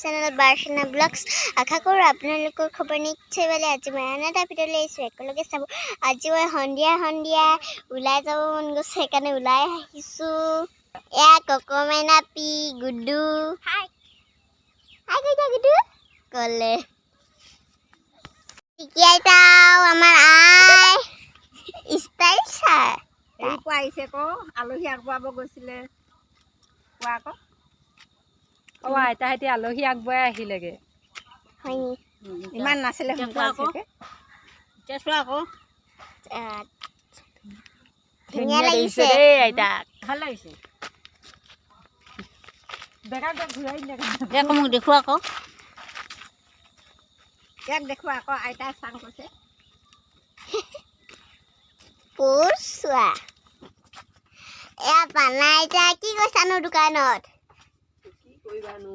Channel বাৰ্চনা blogs. আশা কৰোঁ আপোনালোকৰ খবৰ নিশ্চয় ভালে। আজি মই আন এটা ভিডিঅ' লৈ আহিছোঁ, একেলগে চাব। আজি মই সন্ধিয়া সন্ধিয়া ওলাই যাব মন গৈছে, সেইকাৰণে ওলাই আহিছোঁ। এয়া ককমাইনা পি গুডু, হাই হাই কৈছা গুডু ক'লে। টিকি আইতাও আমাৰ আই ষ্টাইল ছাৰ। হেৰি পোৱা আহিছে আকৌ, আলহী আগবঢ়াব গৈছিলে। কোৱা আকৌ। অ আইতাহঁতি আলহী আগবঢ়াই আহিলেগে। হয় নি? ইমান নাছিলে। এতিয়া কোৱা আকৌ। এতিয়া চোৱা আকৌ। ধুনীয়া লাগিছে। দেই আইতাক ভাল লাগিছে। বেগাক ঘূৰাই দিলে। দে আকৌ, মোক দেখুৱা আকৌ। ইয়াক দেখুৱা আকৌ, আইতাই চাং কৈছে। পচোৱা। এয়া পানা আইতা, কি কৈছানো দোকানত? কি কৰিবানো,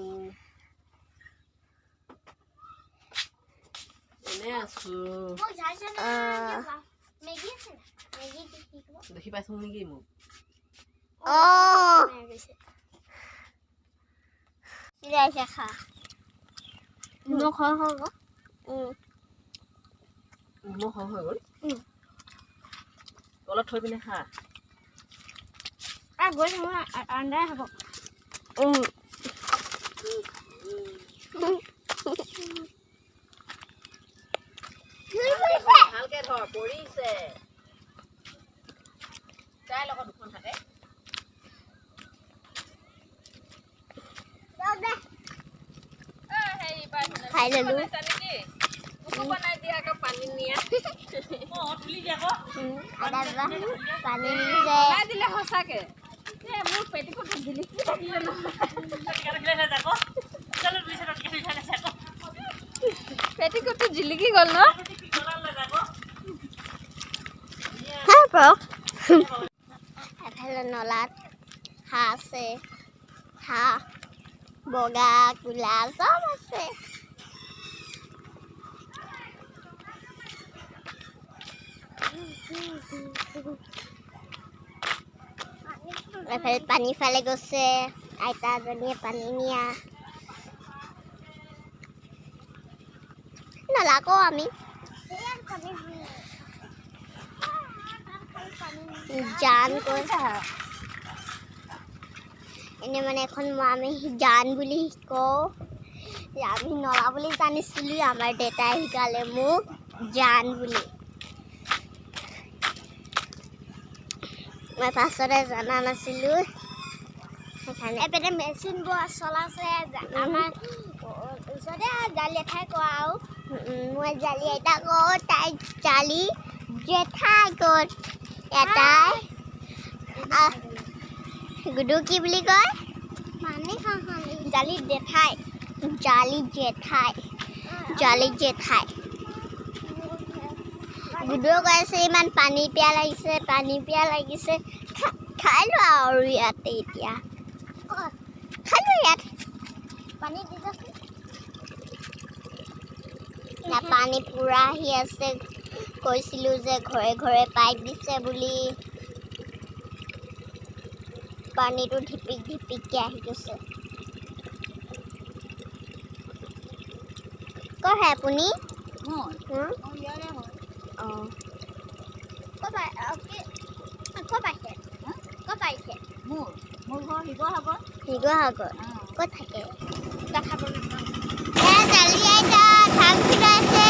এনে আছো। দেখি পাইছো নেকি মোক? অ খা। নিমখ হৈ গ'ল। নিমখ হৈ গ'ল। তলত থৈ পিনে খা। গৈ আন্ধাৰ হ'ব। ভালকে ধৰ, পৰিছে। তাইৰ লগত দুখন হাতে। খাই ললো। আদা বাবা পানী নিছে। দিলে সঁচাকে মোৰ পেটিকোটটো জিলিকি থাকিলে নহয়। পেটিকোটটো জিলিকি গ'ল ন। এফালে নলাত হাঁহ আছে, হাঁহ বগা কোলা চব আছে। এফালে পানী ফালে গৈছে আইতাজনীয়ে পানী নিয়া। নলা কওঁ আমি। জান কৈ এনে মানে এখন আমি জান বুলি কওঁ। আমি নলা বুলি জানিছিলোঁ, আমাৰ দেউতাই শিকালে মোক জান বুলি। মই পাছতে জনা নাছিলোঁ সেইকাৰণে। এপিনে মেচিনবোৰ চলাইছে আমাৰ ওচৰতে, জালি এঠাই কোৱা আৰু। মই জালি আইতা কওঁ, তাই জালি জেঠাই ক'ত এটাই। গুডু কি বুলি কয়? জালি জেঠাই, জালি জেঠাই, জালি জেঠাই। গুডুৱে কৈ আছে ইমান পানী পিয়াহ লাগিছে, পানী পিয়াহ লাগিছে। খাই লোৱা আৰু ইয়াতে এতিয়া খাই লোৱা ইয়াত। পানী দি যাচোন। না, পানী পূৰা আহি আছে। কৈছিলোঁ যে ঘৰে ঘৰে পাইপ দিছে বুলি। পানীটো ঢিপিক ঢিপিককৈ আহি গৈছে। ক'ৰ হয় আপুনি? অঁ, ক'ত পাইছে? ক'ত পাইছে? মোৰ ঘৰ শিৱসাগৰ। শিৱসাগৰ। ক'ত থাকে? দেখাব নাপাওঁ। জালি আইতা ধান চিলাইছে।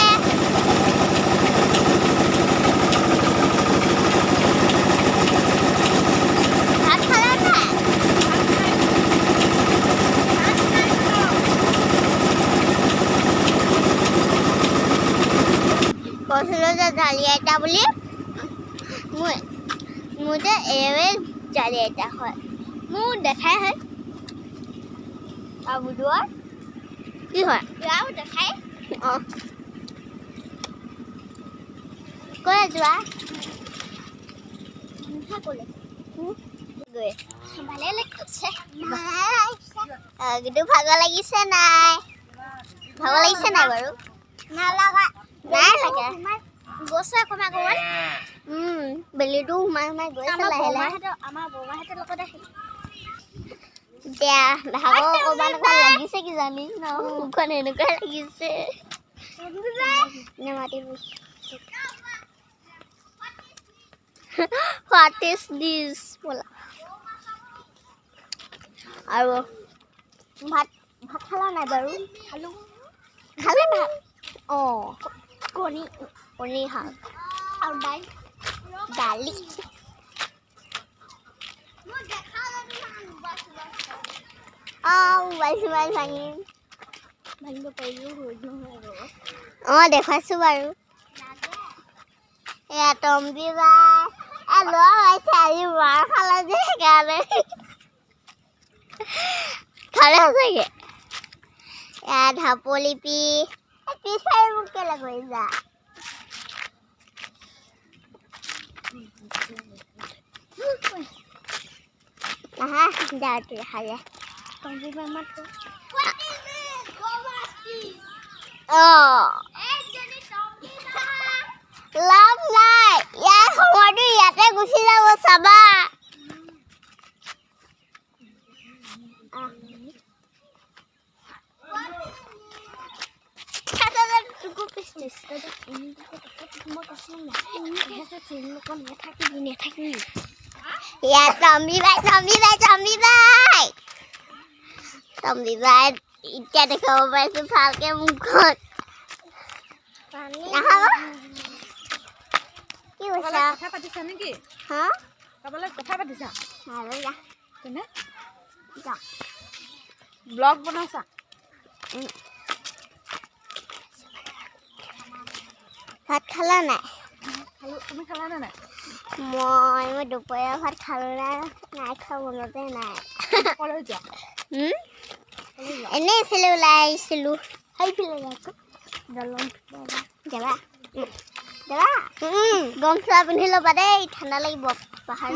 ভাত খালা নাই? কৈছিলোঁ যে জালি আইতা বুলি, মোৰ যে এৱে জালি আইতা হয়, মোৰ দেখাই হয়। আৰু বুধোৱাৰ কি হয়? ইয়াৰো দেখাই। অঁ, ক'লে যোৱা? ক'লে গৈ ভালে লাগিছে। কিন্তু ভাগৰ লাগিছে নাই? ভাগৰ লাগিছে নাই বাৰু? নালাগা। নাই লগা। গৈছে অকণমান অকণমান। বেলিটো সোমাই সোমাই গৈছে আমাৰ লাহে লাহে। বৰমাহঁতৰ, আমাৰ বৰমাহঁতৰ লগত আহিল। এতিয়া ভাগৰ অকণমান অকণমান লাগিছে কিজানি ন, মুখখন এনেকুৱা লাগিছে। নামাতিব। What is this? ব'লা। আৰু ভাত ভাত খালা নাই বাৰু? খালোঁ। খালে ভাত? অঁ, কণী, কণী শাক আৰু দাইল, দালি। অঁ, মোবাইল চোবাইল ভাঙিম। ভাঙিব পাৰিলেও নহয়। অঁ, দেখুৱাইছোঁ বাৰু। এয়া তম্বি বাই, এ ল'ৰা পাইছে আজি, মাৰ খালা যে সেইকাৰণে খালে চাগে। এয়া ঢাপলিপি পিছফালে মোক কেলে কৰিছা? আহা, যাওঁতে দেখা যায়। অঁ, লাভ নাই, ইয়াৰ সময়টো ইয়াতে গুচি যাব চাবা। ইয়াত তম্বি বাই, তম্বি বাই, তম্বি বাই, তম্বি বাই। এতিয়া দেখাব পাৰিছোঁ ভালকে মুখখন। নাখাব। কি কৈছা? কথা পাতিছা নেকি? হা? কাৰোবাৰ লগত কথা পাতিছা? নালাগে। তেনে যা। ব্লগ বনাইছা? ভাত খালা নাই? খালোঁ। তুমি খালা নে নাই? মই দুপৰীয়া ভাত খালোঁ নাই, নাই খোৱা, মনতে নাই। কলৈ যোৱা? এনেই এইফালে ওলাই আহিছিলোঁ। সেইফালে যাইছোঁ। দলং যাবা? যাবা? গৰম চোলা পিন্ধি ল'বা দেই, ঠাণ্ডা লাগিব পাহাৰ।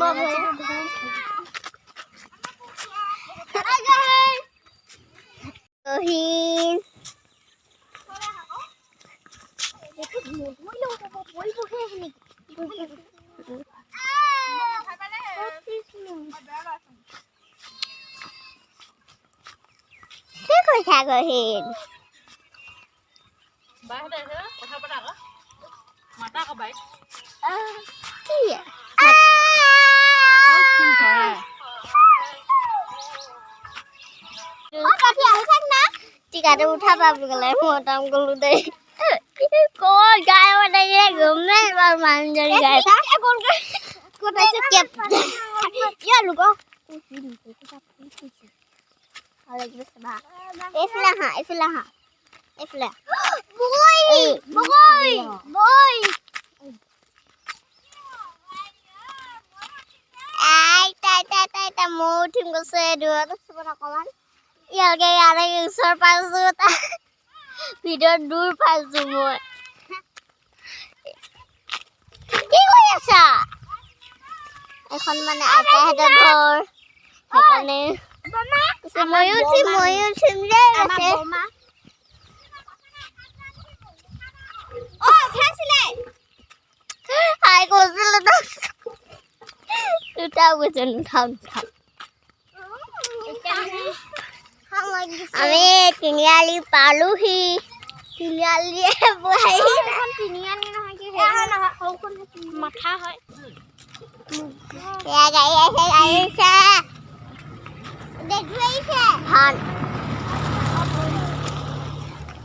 গহীন। কি কৈছা গহীন? বাহঁতে আহিছে, কথা পাতা আকৌ, মাতা আকৌ বাইক। কি? টিকাটো উঠাবা বুলি ক'লে মই কাম কৰিলো দেই। ক'ত গাই থাকিলে গমেই নাপাওঁ মানুহজনী গাই। ক'ত আছে? এইফালে আহা, এইফালে আহা, এইফালে। বগৈ, বগৈ, বগৈ। আইতা, আইতা, আইতা, আইতা, ময়ো উঠিম কৈছে। দূৰত আছো অকণমান। ইয়ালৈকে, ইয়ালৈকে ওচৰ পাইছোঁ, তাৰ ভিতৰত দূৰ পাইছোঁ মই। কি কৰি আছা? এখন মানে আইতাহঁতৰ ঘৰ, সেইকাৰণে ময়ো উঠিম, ময়ো উঠিম দেই কৈছে। হাই কৈছিলো, দুটাও কৈছে নুঠাও, নুঠাও। আমি তিনিআলি পালোহি। তিনিআলিয়ে তিনিআলি নহয় কি মাথা হয়। এয়া গাড়ী আহিছে, গাড়ী আহিছে, দেখুৱাইছে ভাল।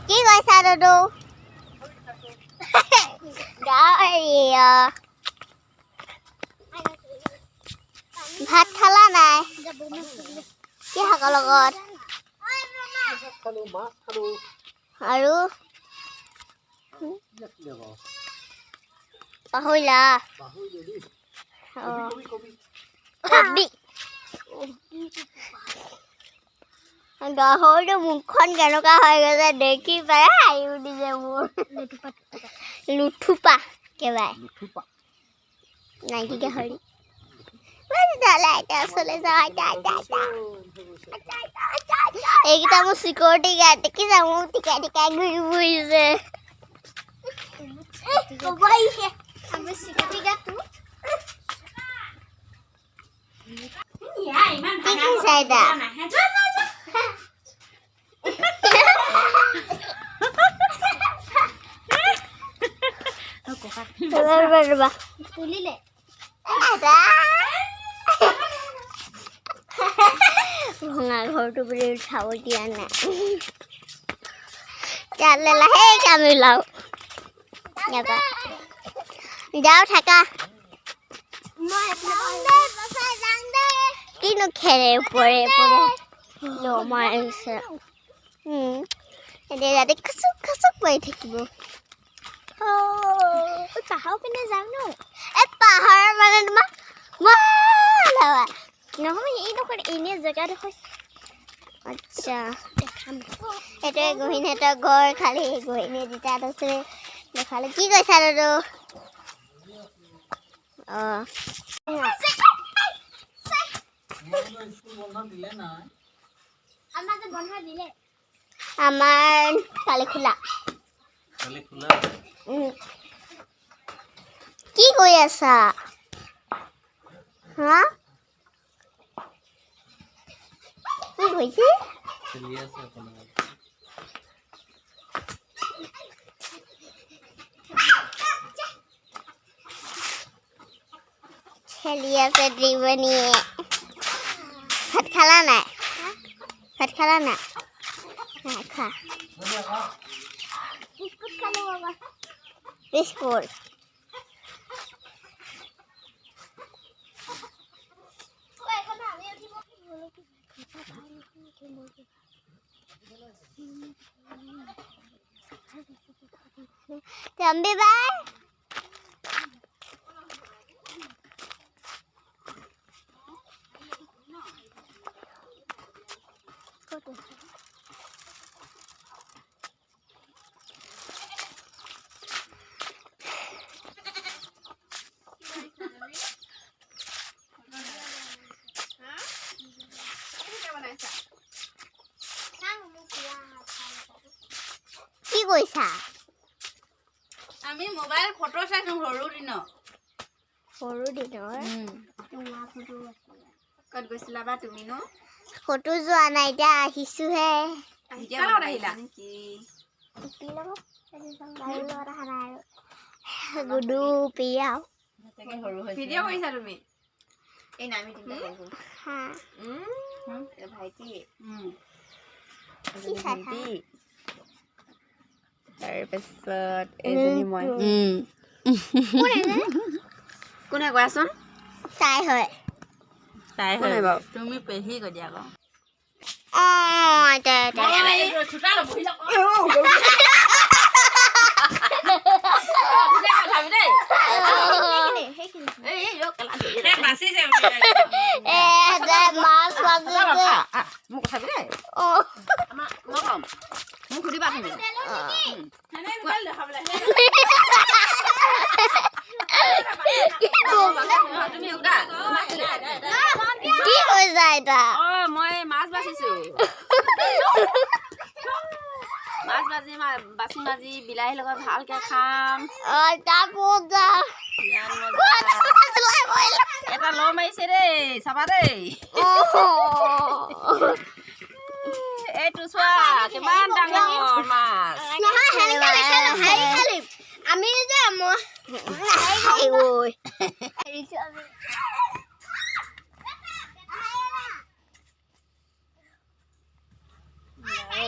কি কৈছা দুদু? গাড়ী। ভাত খালা নাই? কি শাকৰ লগত? আৰু পাহৰিলা? কবি। গাহৰিটো মুখখন কেনেকুৱা হৈ গৈছে দেখি পেলাই হাঁহি উঠিছে মোৰ। লুথুপা একেবাৰে নাইকি গাহৰি। তেতিয়াহ'লে আইতা ওচৰলৈ যাওঁ। আইতা, আইতা, আইতা, এইকেইটা মোৰ চিকিউৰিটি গাৰ্ড, দেখিছা মোক টিকাই টিকাই ঘূৰি ফুৰিছে। কি কৰিছা আইতা? ৰ'বা ৰ'বা। তুলিলে। আদা। ভঙা ঘৰটো বুলি উঠাব দিয়া নাই। তেতিয়াহ'লে লাহেকে আমি ওলাওঁ ইয়াৰ পৰা। যাওঁ থাকা। মই এইফালে যাওঁ দে। কিনো খেলে ওপৰে ওপৰে ল মাৰিছে। এতিয়া ইয়াতে খচুক খচুক মাৰি থাকিব। অ' পাহাৰৰ পিনে যাওঁ ন? এই পাহাৰৰ মানে তোমাৰ নহয়, এইডোখৰ এনেই জেগাডোখৰ। আচ্ছা। দেখাম। সেইটোৱে গহিনীহঁতৰ ঘৰ। খালি গহিনী দুটাত আছে দেখালে। কি কৈছা দাদু? অঁ। আমাৰ যে বন্ধ দিলে। আমাৰ কালি খোলা। কালি খোলা। কি কৰি আছা হা? কি কৰিছে? খেলি আছে অকণমান। খেলি আছে ত্ৰিবেণীয়ে। ভাত খালা নাই? ভাত খালা নাই? নাই খোৱা। বিস্কুট খালো বাবা। বিস্কুট। Zombie bye. কি কৰিছা? আমি মোবাইল ফটো চাইছো সৰু দিনৰ। সৰু দিনৰ? ক'ত গৈছিলা বা তুমিনো? ক'তো যোৱা নাই, এতিয়া আহিছোহে। কাৰ লগত আহিলা? গুডু প্ৰিয়াও। ভিডিঅ' কৰিছা তুমি? এই নামি তিনিটা। হা। ভাইটি। কি চাইছা? তাৰপিছত এইজনী মই। কোনে কোৱাচোন? তাই হয়। তাই কোনে বাৰু? তুমি পেহী কৈ দিয়া আকৌ। অঁ, তাই তাই। চোতালত বহি লওক। বাচিছে। এ তাই মাছ বাজিছে। মোক কথাবি দেই। অঁ। মই কম, মোক সুধিবা তুমি। তুমি সুধা। কি কৰিছা আইতা? অ, মই মাছ বাচিছো। মাছ বাজি বাচি মাজি বিলাহীৰ লগত ভালকে খাম। অঁ, তাৰ ক'ত যাওঁ? ইমান মজা। এটা ল মাৰিছে দেই, চাবা দেই। এইটো চোৱা, কিমান ডাঙৰ মাছ। নহয়, সেনেকে নেখেলো, হেৰি খেলিম আমি যে মই।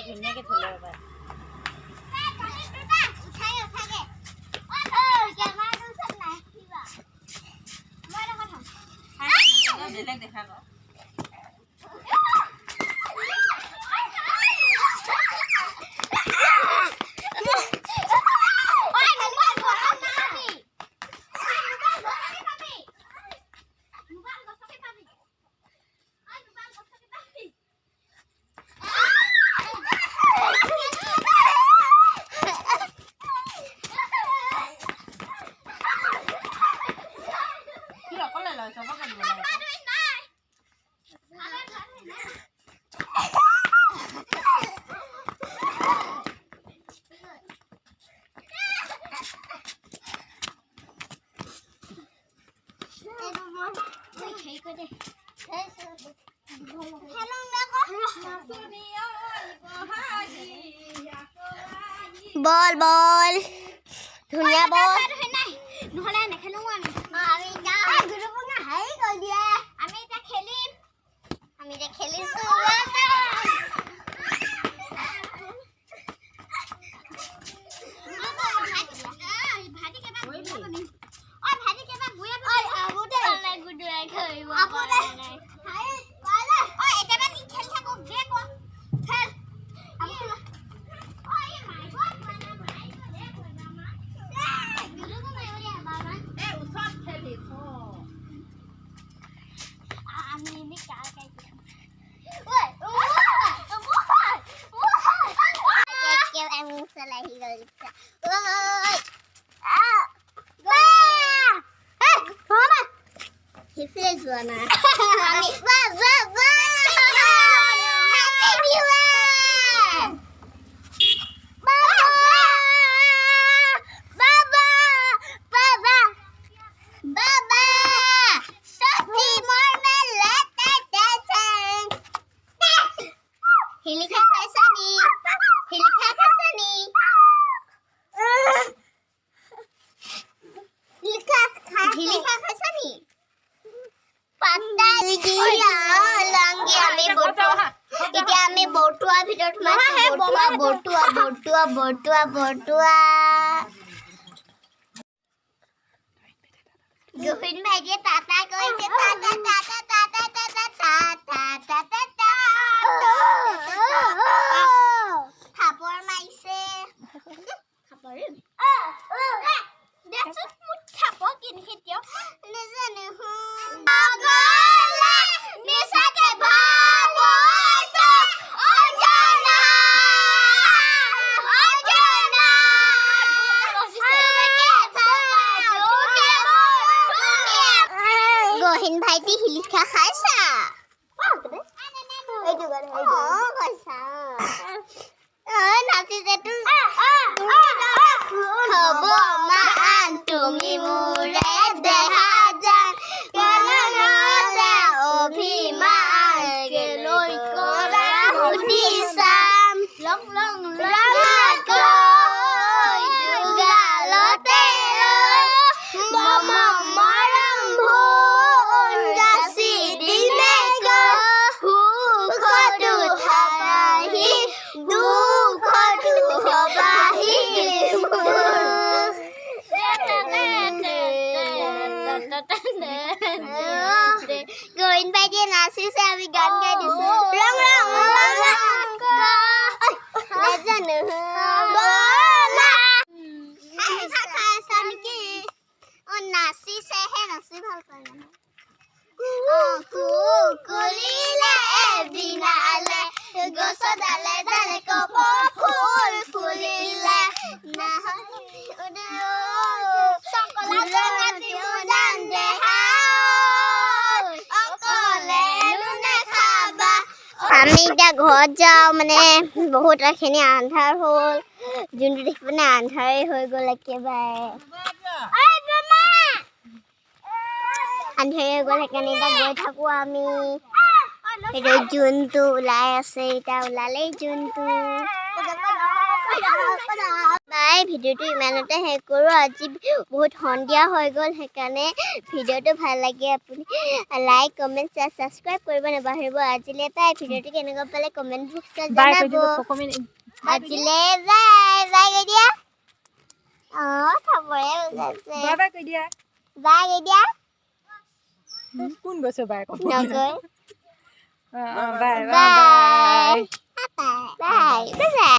ধুনীয়াকে থলে পাৰে। বেলেগ দেখা আকৌ। কি অকলে লয়, চবকে দিব লাগে। বল বল, ধুনীয়া বল। নহ'লে নেখেলো আমি। আমি গুৰুপঙা হাৰি গ'ল দিয়া। আমি এতিয়া খেলিম। আমি এতিয়া খেলিছো। সেইফালে যোৱা নাই। আমি বাহ বাহ বাহ, Happy New Year! বাবা বাবা বাবা, সখী মোৰ মেলাতে দেচেং। শিলিখা খাইছা নি? শিলিখা খাইছা নি? শিলিখা খাইছা নি? পাত্তা দিয়া লাংগি। আমি বটুৱা, এতিয়া আমি বটুৱা ভিতৰত সোমাইছো। বটুৱা বটুৱা বটুৱা বটুৱা বটুৱা। গোবিন্দ ভাইটিয়ে টাটা কৈছে, টাটা টাটা টাটা টাটা টাটা টাটা টাটা। থাপৰ মাৰিছে, থাপৰ দেচোন মোক, থাপৰ কেনেকে দিয়ক নাজানো। মিছাকে ভাবো অজানা অজানা। গহীন ভাইটি, শিলিখা খাইছা? কৈছা নাচিছে। হ'ব মান তুমি মোৰে দেহা জান, অভিমান কেলৈ কৰা সুধি চাম। লং লং ৰঙাকৈ দুগালতে ৰৈ মম মৰম ভোন যাচি দিমে সুখতো থাকাহি, দুখতো হবাহি মোৰ। গোবিন্দ ভাইটিয়ে নাচিছে, আমি গান গাই দিছো। ৰং ৰং ৰং নাজানো খাইছা নেকি? অ, নাচিছেহে, নাচি ভাল পায় মানে। কুকুলিলে বিনালে, গছ ডালে ডালে কপৌ ফুল ফুলিলে। আমি এতিয়া ঘৰত যাওঁ, মানে বহুত খিনি আন্ধাৰ হ'ল। যোনটো দেখি মানে আন্ধাৰেই হৈ গ'ল একেবাৰে, আন্ধাৰে হৈ গ'ল। সেইকাৰণে এতিয়া গৈ থাকোঁ আমি। এতিয়া জোনটো ওলাই আছে, এতিয়া ওলালেই জোনটো। বাই, ভিডিঅ'টো ইমানতে শেষ কৰোঁ। আজি বহুত সন্ধিয়া হৈ গ'ল, সেইকাৰণে ভিডিঅ'টো ভাল লাগে আপুনি লাইক, কমেণ্ট, শ্বেয়াৰ, ছাবস্ক্ৰাইব কৰিব নাপাহৰিব। আজিলৈ বাই। ভিডিঅ'টো কেনেকুৱা পালে কমেণ্ট বক্সত জনাব। আজিলৈ বাই বাই কৈ দিয়া। অঁ, থাপৰে বুজাইছে। বাই বাই কৈ দিয়া। বাই কৈ দিয়া। কোন গৈছে বাই? নগৈ। বাই। Bye bye bye.